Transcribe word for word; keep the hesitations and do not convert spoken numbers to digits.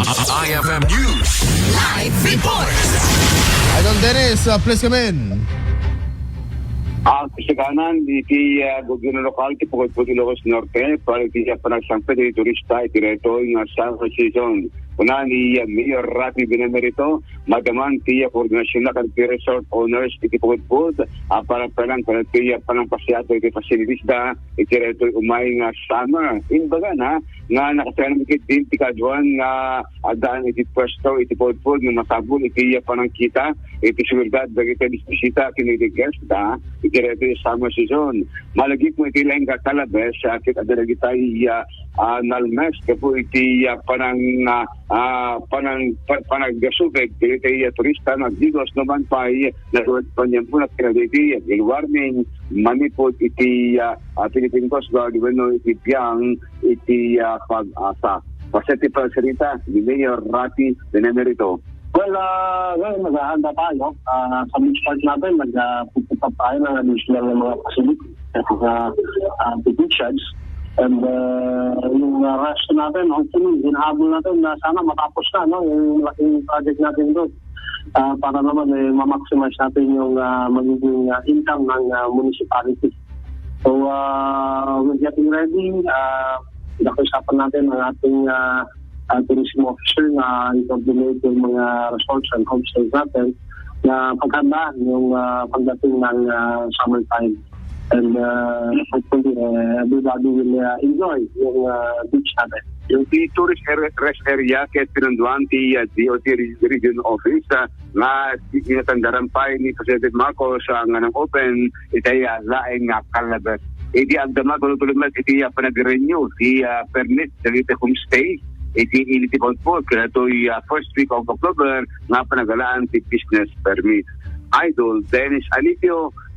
I F M News Live Report. Idol Dennis, uh, please come in. Ang kasaganan iti, ah, gobyerno lokal ti Pukot-Pukot, Ilocos Norte, para iti, ah, panagsangpet iti turista iti daytoy nga summer season. Kuna ni, ah, Mayor Raffy Benamerito, madama ti, ah, koordinasyon na ken ti resort owners iti Pukot-Pukot, ah, para panan ken ti, ah, panangpasiato iti facilities da iti daytoy umay nga summer. Imbaga na, nga nakasagana met ketdi ti kaaduan nga addaan iti puesto iti Pukot-Pukot nga masapul iti panangkita iti seguridad dagiti bisita ken iti guest da iti daytoy summer season. Malagip met iti laeng nga kalabes, ah, ket adda dagiti, ah, ah, nalmes gapu iti, ah, panang, ah, ah, panang, pa-, panaggasubeg dagiti, ah, turista nga agdigos no man pay nagawad paniampo na kadagiti global warming manipud iti, ah, ah, Philippine Coast Guard wenno iti biang iti, ah, PAGASA. Basta ti pagsalita ni Mayor Raffy Benamerito. Well, ah, ngayon, maghahanda tayo. Ah, sa beach park natin, nag, ah, put up tayo ng additional na mga facility. Mga, ah, beach yards. And, ah, yung, ah, rush natin, hopefully, hinahabol natin na sana matapos na, no? Yung malaking project natin doon. Ah, para naman, eh, ma-maximize natin yung, ah, magiging, ah, income ng, ah, municipality. So, ah, we're getting ready. Ah, pinag-usapan natin ang ating, ah, ah, tourism officer na i-coordinate yung mga resorts and homestays natin na paghandaan yung, ah, pagdating ng, ah, summertime. And, ah, hopefully, eh, everybody will, ah, enjoy yung, ah, beach natin. Yung ti tourist area, rest area, ket pinunduan ti, ah, D O T Re-, Region Office, ah, nga inatandaran pay ni President Marcos, ah, nga nang-open iti, ah, laeng nga kalabes. Iti agdama, tuloy-tuloy met iti, ah, panag-renew ti, ah, permit dagiti homestay iti ili ti Pukot-Pukot, kadatoy, ah, first week of October nga panagalaan ti business permit. Idol Dennis Alicio,